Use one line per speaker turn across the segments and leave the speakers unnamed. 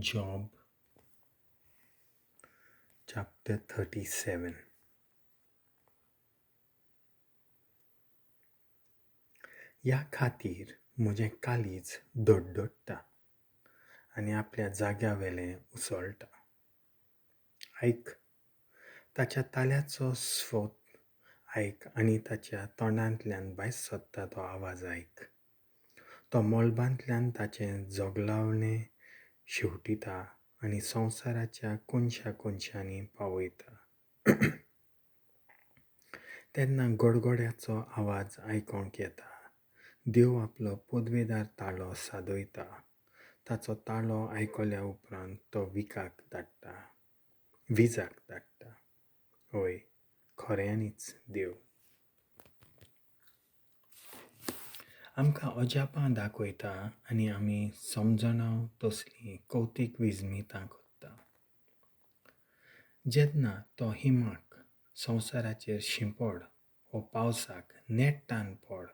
Job chapter 37. ह्या खातीर म्हजें काळीज धडधडटा आनी आपल्या जाग्या वेलें उसळटा. आयक, ताच्या ताल्याचो स्फोट आयक आनी ताच्या तोंडांतल्यान भायर सरता तो आवाज आयक. तो मळबांतल्यान ताचें जोगलावणें शेंवटिता आनी संवसाराच्या कोनशा कोनशांनी पावयता. तेन्ना गडगड्याचो आवाज आयकोंक येता. देव आपलो पदवेदार ताळो सादयता. ताचो ताळो आयकल्या उपरांत तो विजाक धाडटा. हय, खऱ्यांनीच देव आमकां अजापां दाखयता आनी आमी समजना तसलीं कौतीक विस्मितां करता. जेन्ना तो हिमाक संवसाराचेर शिंपड वो पावसाक नेट्टान पड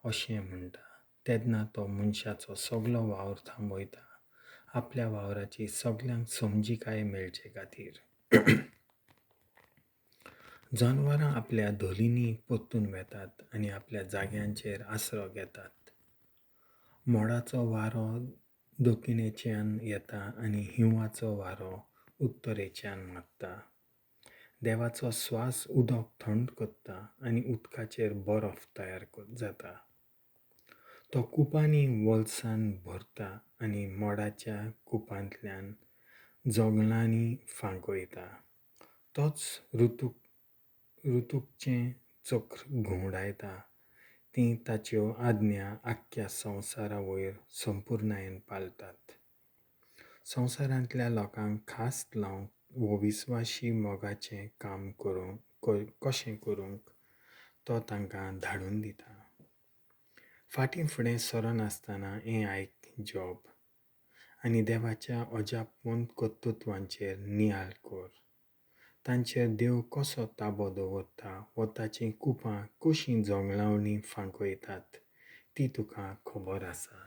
अशें म्हणटा तेन्ना तो मनशाचो सगलो वावर थांबयता, आपल्या वावराची सगल्यांक समजिकाय मेळचे खातीर. जनावरां आपल्या धोलींनी परतून वेतात आनी आपल्या जाग्यांचेर आसरो घेतात. मोडाचो वारो दक्षिणेच्यान येता आनी हिंवाचो वारो उत्तरेच्यान मारता. देवाचो स्वास उदक थंड करता आनी उदकाचेर बरफ तयार जाता. तो कुपांनी वलसान भरता आनी मोडाच्या कुपांतल्यान जोगलांनी फांकयता. तोच ऋतूचें चक्र घुंवडायता. तीं ताच्यो आज्ञा आख्ख्या संवसारा वयर संपुर्णायेन पाळटात. संवसारांतल्या लोकांक खास लावंक वो विस्वाशी मोगाचें काम कशें करूंक तो तांकां धाडून दिता. फाटीं फुडें सरनासतना हें आयक जॉब, आनी देवाच्या अजापवंत कर्तृत्वांचेर नियाळ कर. तांचेर देव कसो ताबो दवरता वो ताचीं कुपां कशीं जोगलावणी फांकयतात ती तुका खबर आसा.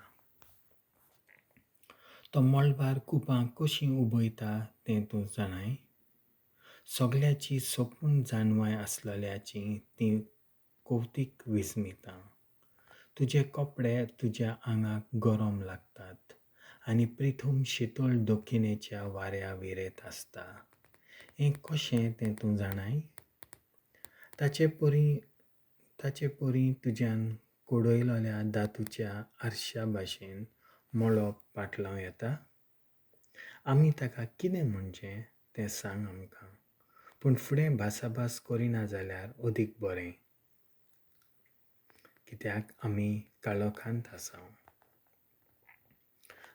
तो मळबार कुपां कशीं उबयता तें तूं जाणाय? सगल्याची सोपून जाणवाय आसलेल्याची तीं कौतीक विस्मितां. तुजे कपडे तुज्या आंगाक गरम लागतात आनी प्रिथूम शितळ दक्षिणेच्या वाऱ्या विरेत आसता. हें कशें तें तूं जाणाय? ताचे परी तुज्यान कोडयलेल्या धातूच्या आरशा भाशेन मळब पाटलावं येता? आमी ताका कितें म्हणचें तें सांग आमकां, पूण फुडें भासाभास करिना जाल्यार अदीक बरें, कित्याक आमी काळोखांत आसा.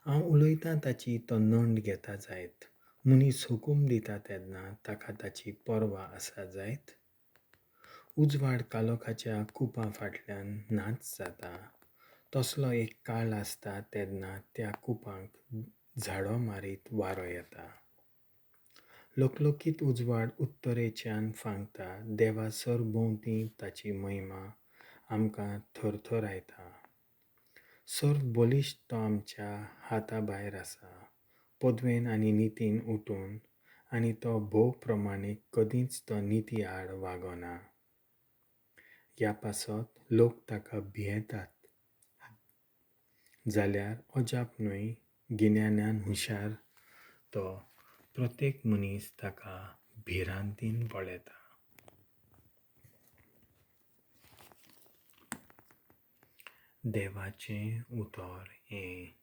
हांव उलयतां ताची तो नोंद घेता जायत. मनीस हुकूम दिता तेन्ना ताका ताची पर्वा आसा जायत. उजवाड काळोखाच्या कुपां फाटल्यान नाच जाता. तसलो एक काळ आसता तेन्ना त्या कुपांक झाडो मारीत वारो येता. लोकलोकीत उजवाड उत्तरेच्यान फांकता. देवा सरभोंवती ताची महिमा आमकां थरथरायता. सर्व बलिश्ट तो आमच्या हाता भायर आसा. पदवेन आनी नितीन उठून आनी तो भोव प्रमाणीक कदींच तो निती आड वागना. ह्या पासत लोक ताका भियेतात. जाल्यार अजाप न्हय, गिन्यानान हुशार तो प्रत्येक मनीस ताका भिरांतीन पळयता. देवाचें उतर हें